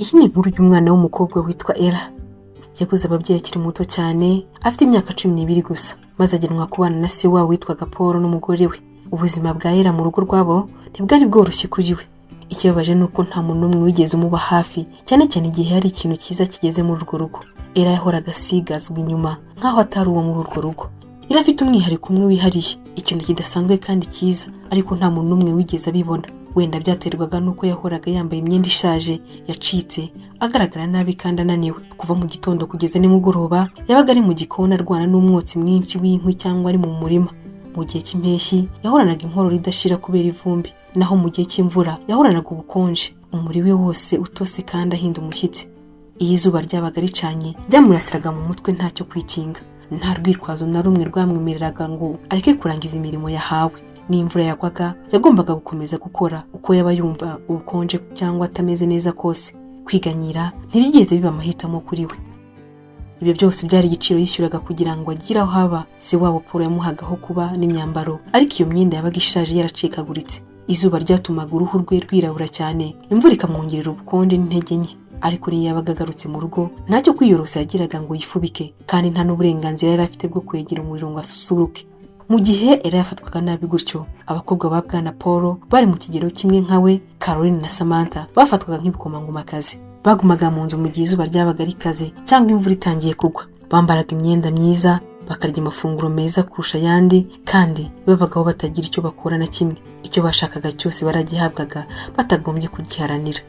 Iyi ni inkuru y'umwana w'umukobwa witwa Ella. Yabuze ababyeyi akiri muto cyane, afite imyaka 12 gusa, maze agenwa kubana na se wabo witwaga Paul n'umugore we. Ubuzima bwa Ella mu rugo rwabo ntibwari bworoshye kuri we. Ikibabaje ni uko nta muntu n'umwe wigeze umuba hafi, cyane cyane igihe hari ikintu cyiza kigeze muri urwo rugo. Ella yahoraga asigazwa inyuma nk'aho atari uwo muri urwo rugo. Yari afite umwihariko umwe wihariye, ikintu kidasanzwe kandi cyiza, ariko nta muntu n'umwe wigeze abibona. Wenda byaterwaga n'uko yahoraga yambaye imyenda ishaje, yacitse, agaragara nabi kandi ananiwe. Kuva mu gitondo kugeza nimugoroba, yabaga ari mu gikoni arwana n'umwotsi mwinshi w'inkwi cyangwa ari mu murima. Mu gihe cy'impeshyi yahoranaga inkorora idashira kubera ivumbi, naho mu gihe cy'imvura yahoranaga ubukonje, umubiri we wose utose kandi ahinda umushyitsi. Iyo izuba ryabaga ricanye, ryamurasiraga mu mutwe ntacyo kwikinga. Nta rwitwazo na rumwe rwamwemereraga ngo areke kurangiza imirimo yahawe. N'imvura yagwaga, yagombaga gukomeza gukora, uko yaba yumva ubukonje cyangwa atameze neza kose. Kwiganyira ntibigeze biba amahitamo kuri we. Ibyo byose byari igiciro yishyuraga kugira ngo agire aho aba. Se wabo Paul yamuhaga aho kuba n'imyambaro, ariko iyo myenda yabaga ishaje, yaracikaguritse. Izuba ryatumaga uruhu rwe rwirabura cyane, imvura ikamwongerera ubukonje n'intege nke. Ariko niyo yabaga agarutse mu rugo, ntacyo kwiyorosa yagiraga ngo yifubike, kandi nta n'uburenganzira yari afite bwo kwegera umuriro ngo asusuruke. Mu gihe Ella yafatwaga nabi gutyo, abakobwa ba Bwana Paul bari mu kigero kimwe nka we, Caroline na Samantha, bafatwaga nk'ibikomangomakazi. Bagumaga mu nzu mu gihe izuba ryabaga rikaze cyangwa imvura itangiye kugwa. Bambaraga imyenda myiza, bakarya amafunguro meza kurusha ayandi, kandi babagaho batagira icyo bakora na kimwe. Icyo bashakaga cyose baragihabwaga batagombye kugiharanira.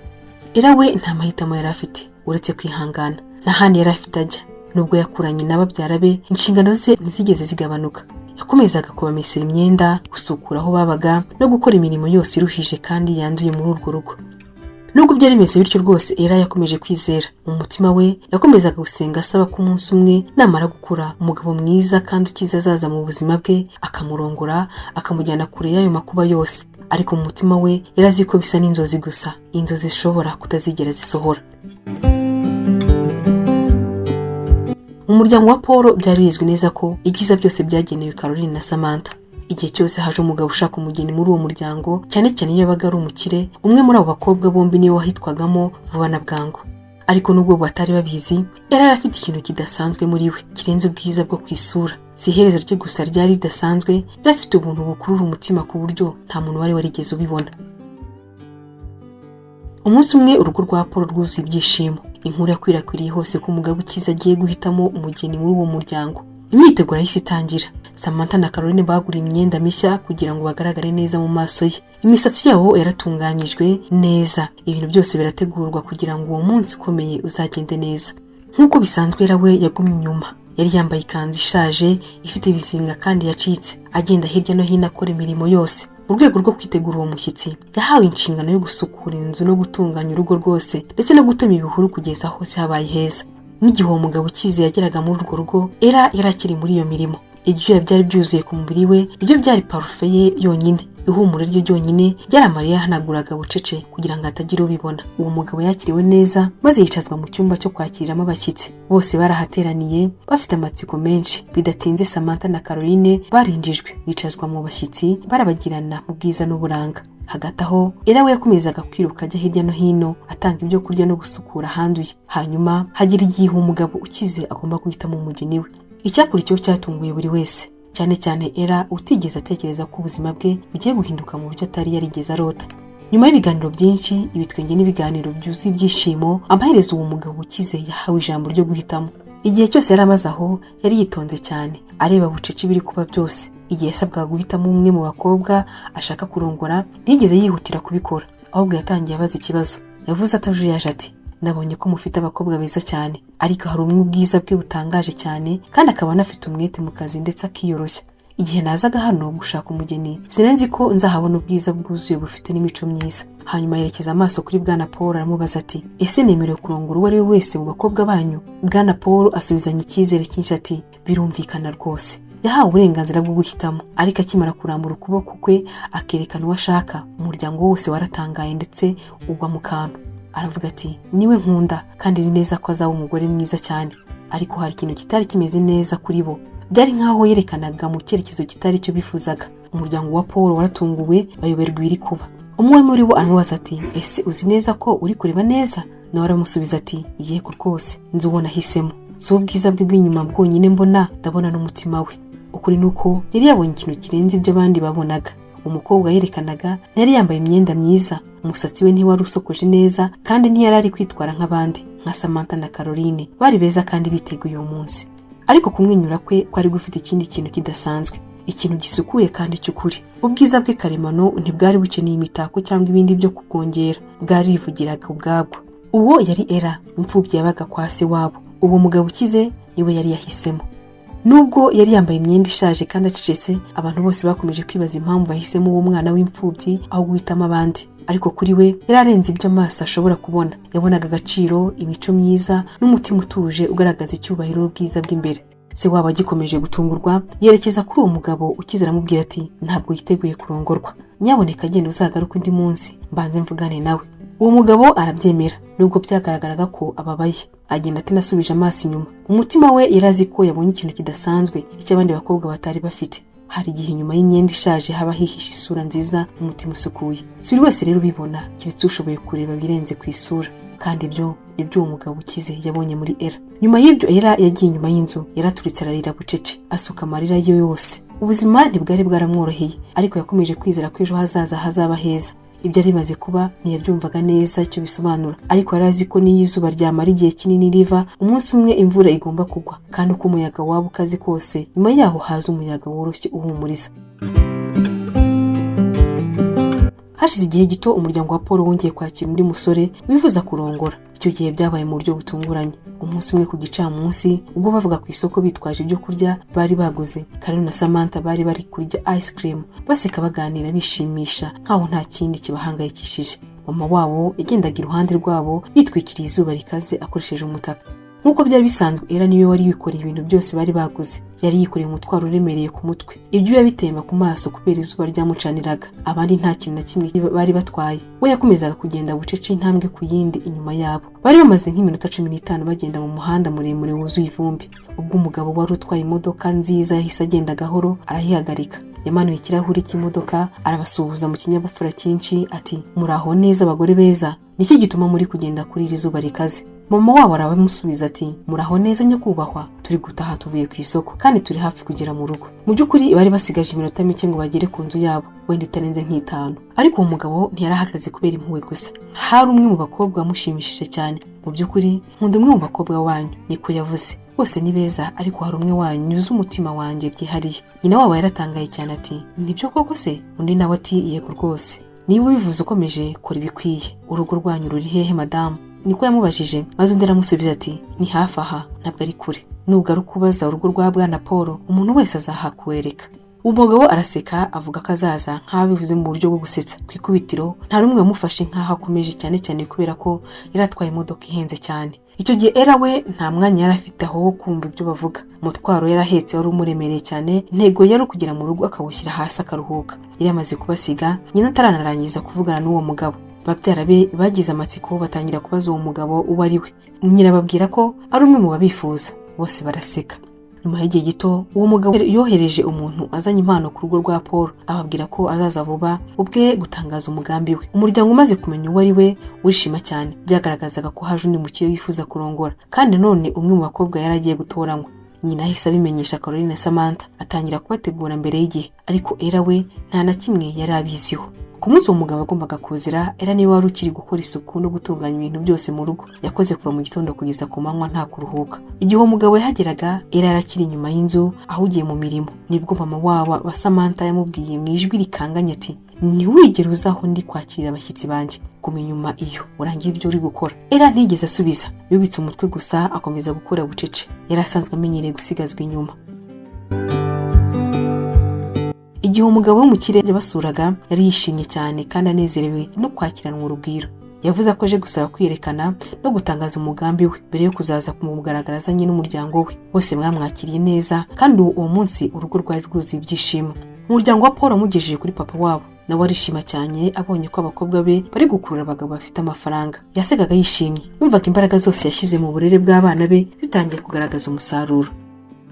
Ella we nta mahitamo yari afite uretse kwihangana. Nta handi yari afite ajya. Nubwo yakuranye na babyara be, inshingano ze ntizigeze zigabanuka. Yakomezaga kubamesera imyenda, gusukura aho babaga no gukora imirimo yose iruhije kandi yanduye muri urwo rugo. Nubwo byari bimeze bityo rwose, Ella yakomeje kwizera. Mu mutima we yakomezaga gusenga asaba ko umunsi umwe namara gukura, umugabo mwiza kandi ukize azaza mu buzima bwe, akamurongora, akamujyana kure y'ayo makuba yose. Ariko mu mutima we yari azi ko bisa n'inzozi gusa, inzozi zishobora kutazigera zisohora. Mu muryango wa Paul byari bizwi neza ko ibyiza byose byagenewe Caroline na Samantha. Igihe cyose haje umugabo ushaka umugeni muri uwo muryango, cyane cyane iyo yabaga ari umukire, umwe muri abo bakobwa bombi niwe wahitwagamo vuba na bwangu. Ariko nubwo batari babizi, yari afite ikintu kidasanzwe muri we, kirenze ubwiza bwo ku isura. Si iherezo rye gusa ryari ridasanzwe, yari afite ubuntu bukurura umutima ku buryo nta muntu wari warigeze ubibona. Umunsi umwe urugo rwa Paul rwuzuye ibyishimo. Inkuru yakwirakwiriye hose ko umugabo ukize agiye guhitamo umugeni muri uwo muryango. Imyiteguro yahise itangira. Samantha na Caroline bagura imyenda mishya kugira ngo bagaragare neza mu maso ye. Imisatsi yabo yaratunganyijwe neza, ibintu byose birategurwa kugira ngo uwo munsi ukomeye uzagende neza. Nk'uko bisanzwe, we yagumye inyuma. Yari yambaye ikanzu ishaje ifite ibizinga kandi yacitse, agenda hirya no hino akora imirimo yose. Mu rwego rwo kwitegura uwo mushyitsi, yahawe inshingano yo gusukura inzu no gutunganya urugo rwose, ndetse no gutema ibihuru kugeza hose habaye heza. N'igihe uwo mugabo ukize yageraga muri urwo rugo, Ella yari akiri muri iyo mirimo. Ibyuya byari byuzuye ku mubiri we, ibyo byari parufe ye yonyine. Ihumure rye ryonyine ryari amarira yahanaguraga bucece kugira ngo hatagira ubibona. Uwo mugabo yakiriwe neza, maze yicazwa mu cyumba cyo kwakiriramo abashyitsi. Bose barahateraniye bafite amatsiko menshi. Bidatinze Samantha na Caroline barinjijwe, bicazwa mu bashyitsi, barabagirana mu bwiza n'uburanga. Hagati aho, Ella we yakomezaga kwiruka ajya hirya no hino, atanga ibyo kurya no gusukura ahanduye. Hanyuma hagira igihe umugabo ukize agomba guhitamo umugeni we. Icyakurikiyeho cyatunguye buri wese, cyane cyane Ella utigeze atekereza ko ubuzima bwe bugiye guhinduka mu buryo atari yarigeze arota. Nyuma y'ibiganiro byinshi, ibitwenge n'ibiganiro byuzuye ibyishimo, amaherezo uwo mugabo ukize yahawe ijambo ryo guhitamo. Igihe cyose yari amaze aho, yari yitonze cyane, areba bucece ibiri kuba byose. Igihe yasabwaga guhitamo umwe mu bakobwa ashaka kurongora, ntiyigeze yihutira kubikora, ahubwo yatangiye abaza ikibazo. Yavuze atajuyaje ati: "Nabonye ko mufite abakobwa beza cyane, ariko hari umwe ubwiza bwe butangaje cyane, kandi akaba anafite umwete mu kazi ndetse akiyoroshya. Igihe nazaga hano gushaka umugeni, sinari nzi ko nzahabona ubwiza bwuzuye bufite n'imico myiza." Hanyuma yerekeza amaso kuri Bwana Paul, aramubaza ati: "Ese nemerewe kurongora uwo ari we wese mu bakobwa banyu?" Bwana Paul asubizanya icyizere cyinshi ati: "Birumvikana rwose." Yahawe uburenganzira bwo guhitamo, ariko akimara kurambura ukuboko kwe akerekana uwo ashaka, umuryango wose waratangaye ndetse ugwa mu kantu. Aravuga ati: "Niwe nkunda, kandi nzi neza ko azaba umugore mwiza cyane." Ariko hari ikintu kitari kimeze neza kuri bo. Byari nk'aho yerekanaga mu cyerekezo kitari cyo bifuzaga. Umuryango wa Paul waratunguwe, bayoberwa ibiri kuba. Umwe muri bo aramubaza ati: "Ese uzi neza ko uri kureba neza?" Nawe aramusubiza ati: "Yego rwose, nzi uwo nahisemo. Si ubwiza bwe bw'inyuma bwonyine mbona, ndabona n'umutima we." Ukuri ni uko yari yabonye ikintu kirenze ibyo abandi babonaga. Umukobwa yerekanaga ntiyari yambaye imyenda myiza, umusatsi we ntiwari usokoje neza, kandi ntiyari ari kwitwara nk'abandi, nka Samantha na Caroline bari beza kandi biteguye uwo munsi. Ariko kumwenyura kwe kwari gufite ikindi kintu kidasanzwe, ikintu gisukuye kandi cy'ukuri. Ubwiza bwe karemano ntibwari bukeneye imitako cyangwa ibindi byo kubwongera, bwarivugiraga ubwabwo. Uwo yari Era, imfubyi yabaga kwa se wabo. Uwo mugabo ukize niwe yari yahisemo. Nubwo yari yambaye imyenda ishaje kandi acecetse, abantu bose bakomeje kwibaza impamvu bahisemo uwo mwana w'imfubyi aho guhitamo abandi. Ariko kuri we yari arenze ibyo amaso ashobora kubona. Yabonaga agaciro, imico myiza n'umutima utuje ugaragaza icyubahiro n'ubwiza bw'imbere. Se wabo agikomeje gutungurwa, yerekeza kuri uwo mugabo ukize, aramubwira ati: "Ntabwo yiteguye kurongorwa. Nyaboneka agenda, uzagaruke undi munsi mbanze mvugane nawe." Uwo mugabo arabyemera, nubwo byagaragaraga ko ababaye. Agenda atanasubije amaso inyuma. Umutima we yari azi ko yabonye ikintu kidasanzwe, icyo abandi bakobwa batari bafite. Hari igihe inyuma y'imyenda ishaje haba hihishe isura nziza n'umutima usukuye. Si buri wese rero ubibona, keretse ushoboye kureba birenze ku isura, kandi ibyo nibyo uwo mugabo ukize yabonye muri Era. Nyuma y'ibyo, Era yagiye inyuma y'inzu, yaraturitse ararira bucece, asuka amarira ye yose. Ubuzima ntibwari bwaramworoheye, ariko yakomeje kwizera ko ejo hazaza hazaba heza. Ibyo yari bimaze kuba ntiyabyumvaga neza icyo bisobanura, ariko yari azi ko n'iyo izuba ryamara igihe kinini riva, umunsi umwe imvura igomba kugwa, kandi uko umuyaga waba ukaze kose, nyuma yaho haza umuyaga woroshye uhumuriza. Hashize igihe gito, umuryango wa Paul wongeye kwakira undi musore wifuza kurongora. Icyo gihe byabaye mu buryo butunguranye. Umunsi umwe ku gicamunsi, ubwo bavuga ku isoko bitwaje ibyo kurya bari baguze, Karen na Samantha bari bari kurya ice cream, baseka, baganira, bishimisha nkaho nta kindi kibahangayikishije. Mama wabo yagendaga iruhande rwabo yitwikiriye izuba rikaze akoresheje umutaka. Nk'uko byari bisanzwe, Era niwe wari wikoreye ibintu byose bari baguze. Yari yikoreye umutwaro uremereye ku mutwe, ibyuya bitemba ku maso kubera izuba ryamucaniraga. Abandi nta kintu na kimwe bari batwaye. We yakomezaga kugenda bucece, intambwe ku yindi, inyuma yabo. Bari bamaze nk'iminota 15 bagenda mu muhanda muremure wuzuye ivumbi, ubwo umugabo wari utwaye imodoka nziza yahise agenda gahoro arayihagarika. Yamanuye ikirahuri cy'imodoka, arabasuhuza mu kinyabupfura cyinshi ati: "Muraho neza, abagore beza? Niki gituma muri kugenda kuri iri zuba rikaze?" Mama wabo arabamusubiza ati: "Muraho neza nyakubahwa, turi gutaha tuvuye ku isoko kandi turi hafi kugera mu rugo." Mu by'ukuri bari basigaje iminota mike ngo bagere ku nzu yabo, wenda itarenze nk'itanu. Ariko uwo mugabo ntiyari ahagaze kubera impuhwe gusa. Hari umwe mu bakobwa wamushimishije cyane. "Mu by'ukuri nkunda umwe mu bakobwa wanyu," niko yavuze. "Bose ni beza, ariko hari umwe wanyu unyuze umutima wanjye byihariye." Nyina wabo yaratangaye cyane ati: "Nibyo koko se?" Undi nawe ati: "Yego rwose, niba ubivuze ukomeje, kora ibikwiye." "Urugo rwanyu ruri hehe, madamu?" niko yamubajije, maze undi aramusubiza ati: "Ni hafi aha, ntabwo ari kure. Nugaruka ubaza urugo rwa Bwana Paul, umuntu wese azahakwereka." Umugabo araseka, avuga ko azaza, nk'aho abivuze mu buryo bwo gusetsa. Ku ikubitiro nta n'umwe wamufashe nk'aho akomeje, cyane cyane kubera ko yari atwaye imodoka ihenze cyane. Icyo gihe Era we nta mwanya yari afite aho wo kumva ibyo bavuga. Umutwaro yari ahetse wari umuremereye cyane. Intego yari ukugera mu rugo akawushyira hasi akaruhuka. Yari yamaze kubasiga nyina ataranarangiza kuvugana n'uwo mugabo. Babyara be bagize amatsiko, batangira kubaza uwo mugabo uwo ari we. Nyina ababwira ko ari umwe mu babifuza. Bose baraseka. Nyuma y'igihe gito, uwo mugabo yohereje umuntu azanye impano ku rugo rwa Paul, ababwira ko azaza vuba ubwe gutangaza umugambi we. Umuryango umaze kumenya uwo ari we wishima cyane. Byagaragazaga ko haje undi mukire wifuza kurongora, kandi nanone umwe mu bakobwa yari agiye gutoranywa. Nyina ahise abimenyesha Caroline na Samantha, atangira kubategura mbere y'igihe. Ariko Era we nta na kimwe yari abiziho. Ku munsi uwo mugabo agombaga kuzira, Era niwe wari ukiri gukora isuku no gutunganya ibintu byose mu rugo. Yakoze kuva mu gitondo kugeza ku manywa nta kuruhuka. Igihe uwo mugabo yahageraga, Era yarakiri inyuma y'inzu ahugiye mu mirimo. Nibwo mama wabo wa Samantha yamubwiye mu ijwi rikanganye ati: "Ntiwigere uza aho ndi kwakirira abashyitsi banjye. Guma inyuma iyo urangiye ibyo uri gukora." Era ntigeze asubiza, yubitse umutwe gusa, akomeza gukora bucece. Yari asanzwe amenyereye gusigazwa inyuma. Igihe umugabo w'umukire yabasuraga, yari yishimye cyane kandi anezerewe no kwakiranwa urugwiro. Yavuze ko aje gusaba kwiyerekana no gutangaza umugambi we mbere yo kuzaza kumugaragara azanye n'umuryango we. Bose bamwakiriye neza, kandi uwo munsi urugo rwari rwuzuye ibyishimo. Umuryango wa Paul wamugejeje kuri papa wabo, nawe arishima cyane abonye ko abakobwa be bari gukurura abagabo bafite amafaranga. Yasegaga yishimye, yumvaga imbaraga zose yashyize mu burere bw'abana be zitangiye kugaragaza umusaruro.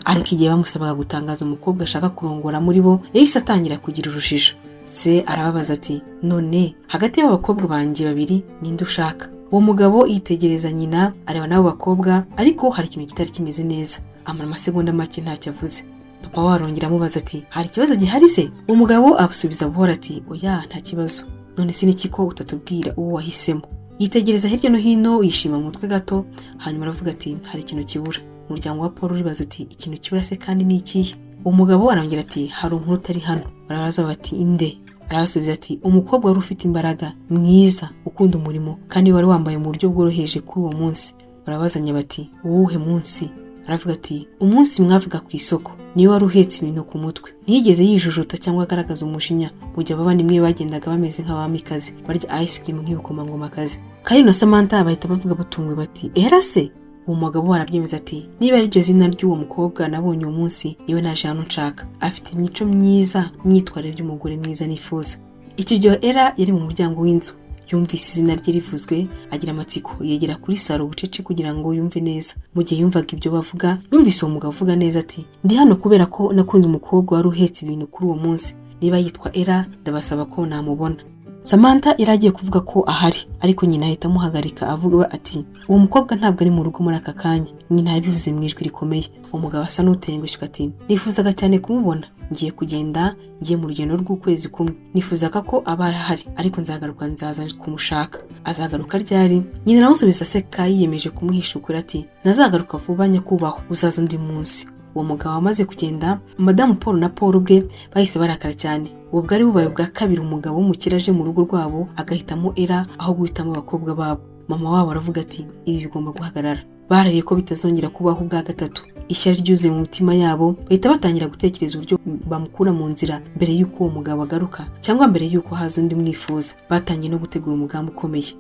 Ariko igihe bamusabaga gutangaza umukobwa ashaka kurongora muri bo, yahise atangira kugira urujijo. Se arababaza ati: "None hagati y'abakobwa banjye babiri ninde ushaka?" Uwo mugabo yitegereza nyina, areba n'abo bakobwa, ariko hari ikintu kitari kimeze neza. Amara amasegonda make ntacyo avuze. Papa we arongera amubaza ati: "Hari ikibazo gihari se?" Uwo mugabo asubiza buhoro ati: "Oya, nta kibazo." "None se niki ko utatubwira uwo wahisemo?" Yitegereza hirya no hino, yishima mu mutwe gato, hanyuma aravuga ati: "Hari ikintu kibura." Umuryango wa Paul uribaza uti: "Ikintu kibura se kandi ni ikihe?" Uwo mugabo arongera ati: "Hari umuntu utari hano." Barabaza bati: "Inde?" Arabasubiza ati: "Umukobwa wari ufite imbaraga, mwiza, ukunda umurimo, kandi wari wambaye mu buryo bworoheje kuri uwo munsi." Barabazanya bati: "Uwuhe munsi?" Aravuga ati: "Umunsi mwavuga ku isoko, niwe wari uhetse ibintu ku mutwe. Ntiyigeze yijujuta cyangwa agaragaza umujinya mu gihe abavandimwe bagendaga bameze nk'abamikazi, barya ice cream nk'ibikomangomakazi." Kari na Samantha bahita bavuga batunguwe bati: "Era se?" Uwo mugabo arabyemeza ati: "Niba ari ryo zina ry'uwo mukobwa nabonye uwo munsi, niwe naje hano nshaka. Afite imico myiza n'imyitwarire by'umugore mwiza nifuza." Icyo gihe Era yari mu muryango w'inzu. Yumvise izina rye rivuzwe, agira amatsiko, yegera kuri saro bucece kugira ngo yumve neza. Mu gihe yumvaga ibyo bavuga, yumvise uwo mugabo avuga neza ati: "Ndi hano kubera ko nakunze umukobwa wari uhetse ibintu kuri uwo munsi. Niba yitwa Era, ndabasaba ko namubona." Samantha yari agiye kuvuga ko ahari, ariko nyina ahita amuhagarika avuga ati: "Uwo mukobwa ntabwo ari mu rugo muri aka kanya." Nyina yabivuze mu ijwi rikomeye. Umugabo asa n'utengushywa ati: "Nifuzaga cyane kumubona. Ngiye kugenda, ngiye mu rugendo rw'ukwezi kumwe. Nifuzaga ko aba ahari, ariko nzagaruka, nzaza kumushaka." "Azagaruka ryari?" Nyina aramusubiza aseka, yiyemeje kumuhisha ukuri, ati: "Ntazagaruka vuba, nyakubahwa, uzaza undi munsi." Uwo mugabo amaze kugenda, Madamu Paul na Paul ubwe bahise barakara cyane. Ubu bwari bubaye ubwa kabiri umugabo w'umukire aje mu rugo rwabo agahitamo Era aho guhitamo abakobwa babo. Mama wabo aravuga ati: "Ibi bigomba guhagarara." Barariye ko bitazongera kubaho ubwa gatatu. Ishyari ryuzuye mu mitima yabo, bahita batangira gutekereza uburyo bamukura mu nzira mbere y'uko uwo mugabo agaruka cyangwa mbere y'uko haza undi mwifuza. Batangiye no gutegura umugambi ukomeye.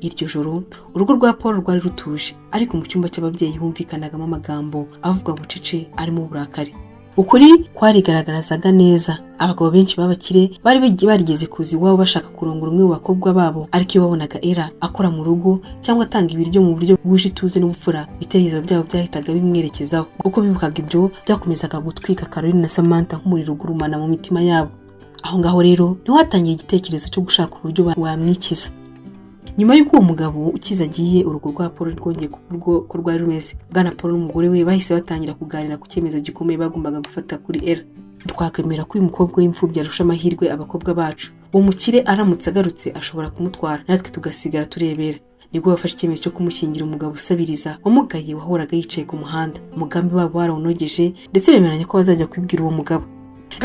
Iryo joro urugo rwa Paul rwari rutuje, ariko mu cyumba cy'ababyeyi humvikanagamo amagambo avugwa bucece arimo uburakari. Ukuri kwarigaragarazaga neza. Abagabo benshi b'abakire bari barigeze kuza iwabo bashaka kurongora umwe mu bakobwa babo, ariko iyo babonaga Era akora mu rugo cyangwa atanga ibiryo mu buryo bwuje ituze n'ubupfura, ibitekerezo byabo byahitaga bimwerekezaho. Uko bibukaga ibyo, byakomezaga gutwika Caroline na Samantha nk'umuriro ugurumana mu mitima yabo. Aho ngaho rero niho hatangiye igitekerezo cyo gushaka uburyo wamwikiza. Nyuma y'uko uwo mugabo ukize agiye, urugo rwa Paul rwongeye kuba uko rwari rumeze. Bwana Paul n'umugore we bahise batangira kuganira ku cyemezo gikomeye bagombaga gufata kuri Era. "Twakwemera ko uyu mukobwa w'imfubyi arusha amahirwe abakobwa bacu? Uwo mukire aramutse agarutse ashobora kumutwara, natwe tugasigara turebera." Nibwo bafashe icyemezo cyo kumushyingira umugabo usabiriza, wamugaye, wahoraga yicaye ku muhanda. Umugambi wabo barawunogeje, ndetse bemeranya ko bazajya kubibwira uwo mugabo.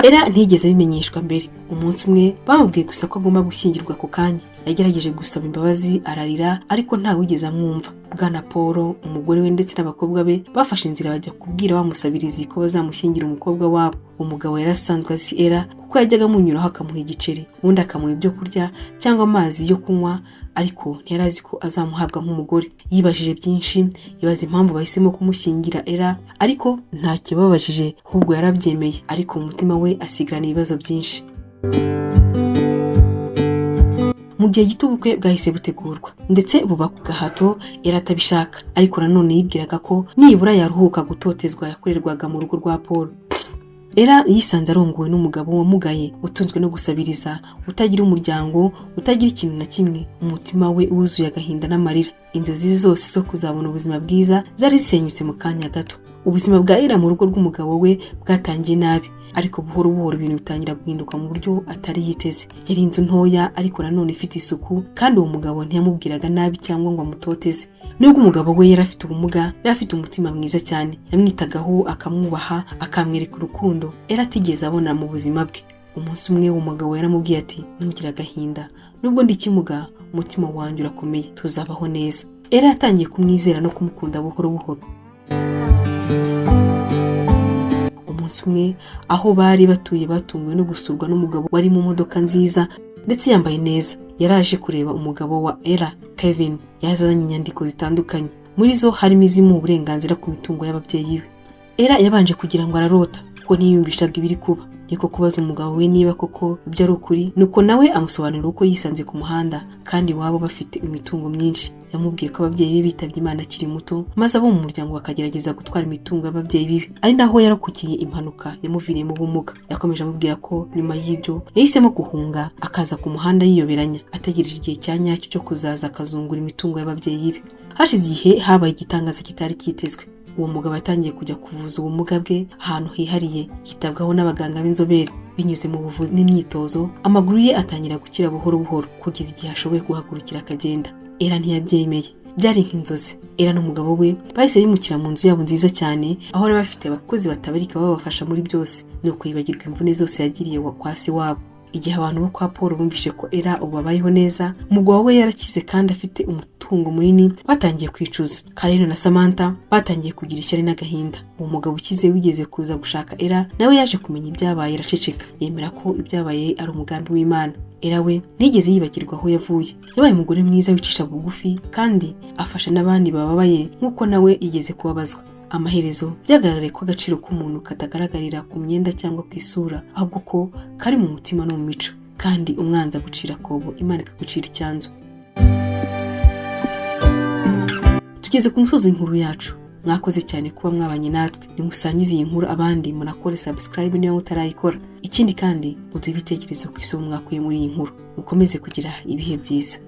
Era ntiyigeze abimenyeshwa mbere. Umunsi umwe bamubwiye gusa ko agomba gushyingirwa ako kanya. Yagerageje gusaba imbabazi, ararira, ariko ntawigeze amwumva. Bwana Paul, umugore we ndetse n'abakobwa be bafashe inzira bajya kubwira wa musabirizi ko bazamushyingira umukobwa wabo. Umugabo yari asanzwe azi Era, kuko yajyaga amunyuraho akamuha igiceri, ubundi akamuha ibyo kurya cyangwa amazi yo kunywa, ariko ntiyari azi ko azamuhabwa nk'umugore. Yibajije byinshi, yibaza impamvu bahisemo kumushyingira Era, ariko ntacyo babajije, ahubwo yarabyemeye, ariko mu mutima we asigarana ibibazo byinshi. Mu gihe gito ubukwe bwahise butegurwa, ndetse buba ku gahato, Era atabishaka, ariko nanone yibwiraga ko nibura yaruhuka gutotezwa yakorerwaga mu rugo rwa Paul. Era yisanze arongowe n'umugabo wamugaye, utunzwe no gusabiriza, utagira umuryango, utagira ikintu na kimwe. Umutima we wuzuye agahinda n'amarira. Inzozi ze zose zo kuzabona ubuzima bwiza zari zisenyutse mu kanya gato. Ubuzima bwa Era mu rugo rw'umugabo we bwatangiye nabi, ariko buhoro buhoro ibintu bitangira guhinduka mu buryo atari yiteze. Yari inzu ntoya, ariko nanone ifite isuku, kandi uwo mugabo ntiyamubwiraga nabi cyangwa ngo amutoteze. Nubwo umugabo we yari afite ubumuga, yari afite umutima mwiza cyane. Yamwitagaho, akamwubaha, akamwereka urukundo yari atigeze abona mu buzima bwe. Umunsi umwe uwo mugabo yaramubwiye ati: "Ntugire agahinda. Nubwo ndi ikimuga, umutima wanjye urakomeye. Tuzabaho neza." Era yatangiye kumwizera no kumukunda buhoro buhoro. Umunsi umwe aho bari batuye batunguwe no gusurwa n'umugabo wari mu modoka nziza ndetse yambaye neza. Yaraje kureba umugabo wa Era, Kevin. Yazanye inyandiko zitandukanye, muri zo harimo izimuha uburenganzira ku mitungo y'ababyeyi be. Era yabanje kugira ngo ararota, kuko ntiyiyumvishaga ibiri kuba. Niko kubaza umugabo we niba koko ibyo ari ukuri, nuko nawe amusobanurira uko yisanze ku muhanda kandi iwabo bafite imitungo myinshi. Yamubwiye ko ababyeyi be bitabye Imana akiri muto, maze abo mu muryango bakagerageza gutwara imitungo y'ababyeyi biwe, ari naho yarokokiye impanuka yamuviriyemo ubumuga. Yakomeje amubwira ko nyuma y'ibyo yahisemo guhunga, akaza ku muhanda yiyoberanya, ategereje igihe cya nyacyo cyo kuzaza akazungura imitungo y'ababyeyi be. Hashize igihe habaye igitangaza kitari cyitezwe. Uwo mugabo yatangiye kujya kuvuza ubumuga bwe ahantu hihariye, yitabwaho n'abaganga b'inzobere. Binyuze mu buvuzi n'imyitozo, amaguru ye atangira gukira buhoro buhoro, kugeza igihe ashoboye guhagurukira akagenda. Era ntiyabyemeye, byari nk'inzozi. Era n'umugabo we bahise bimukira mu nzu yabo nziza cyane, aho bari bafite abakozi batabarika babafasha muri byose, nuko yibagirwa imvune zose yagiriye kwa se wabo. Igihe abantu bo kwa Paul bumvishe ko Era ubu abayeho neza, umugabo we yarakize kandi afite umutungo munini, batangiye kwicuza. Karen na Samantha batangiye kugira ishyari n'agahinda. Uwo mugabo ukize wigeze kuza gushaka Era nawe yaje kumenya ibyabaye, araceceka, yemera ko ibyabaye ari umugambi w'Imana. Era we ntiyigeze yibagirwa aho yavuye. Yabaye umugore mwiza wicisha bugufi kandi afasha n'abandi bababaye nk'uko nawe yigeze kubabazwa. Amaherezo byagaragaye ko agaciro k'umuntu katagaragarira ku myenda cyangwa ku isura, ahubwo ko kari mu mutima no mu mico. Kandi umwanzi agucira akobo, Imana ikagucira icyanzu. Tugeze ku musozo w'inkuru yacu. Mwakoze cyane kuba mwabanye natwe. Nimusangize iyi nkuru abandi, munakore subscribe niba mutarayikora. Ikindi kandi, muduhe ibitekerezo ku isomo mwakuye muri iyi nkuru. Mukomeze kugira ibihe byiza.